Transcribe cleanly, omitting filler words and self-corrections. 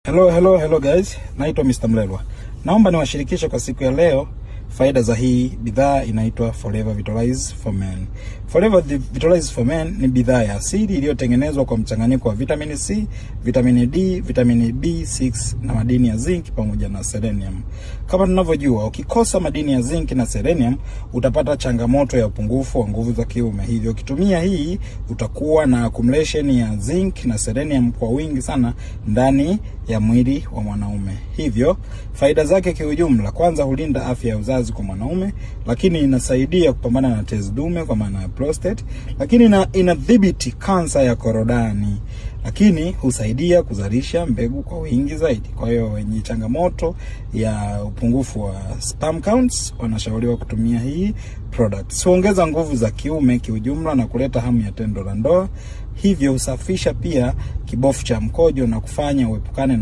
Hello, hello, hello guys. Naitwa Mr. Mlelwa. Naomba niwashirikishe kwa siku ya leo faida za hii bidhaa inaitwa Forever Vitalize for Men. Forever Vitalize for Men ni bidhaa ya asili iliyotengenezwa kwa mchanganyiko wa vitamini C, vitamini D, vitamini B6 na madini ya zinc pamoja na selenium. Kama tunavyojua, ukikosa madini ya zinc na selenium utapata changamoto ya upungufu wa nguvu za kiume. Hivyo ukitumia hii utakuwa na accumulation ya zinc na selenium kwa wingi sana ndani ya mwili wa mwanaume. Hivyo faida zake kiujumla, kwanza hulinda afya ya uzazi kwa mwanaume, lakini inasaidia kupambana na tezi dume kwa maana ya prostate, lakini inadhibiti kansa ya korodani, lakini husaidia kuzalisha mbegu kwa wingi zaidi. Kwa hiyo wenye changamoto ya upungufu wa sperm counts wanashauriwa kutumia hii product. Huongeza nguvu za kiume kiujumla na kuleta hamu ya tendo la ndoa, hivyo husafisha pia kibofu cha mkojo na kufanya uepukane na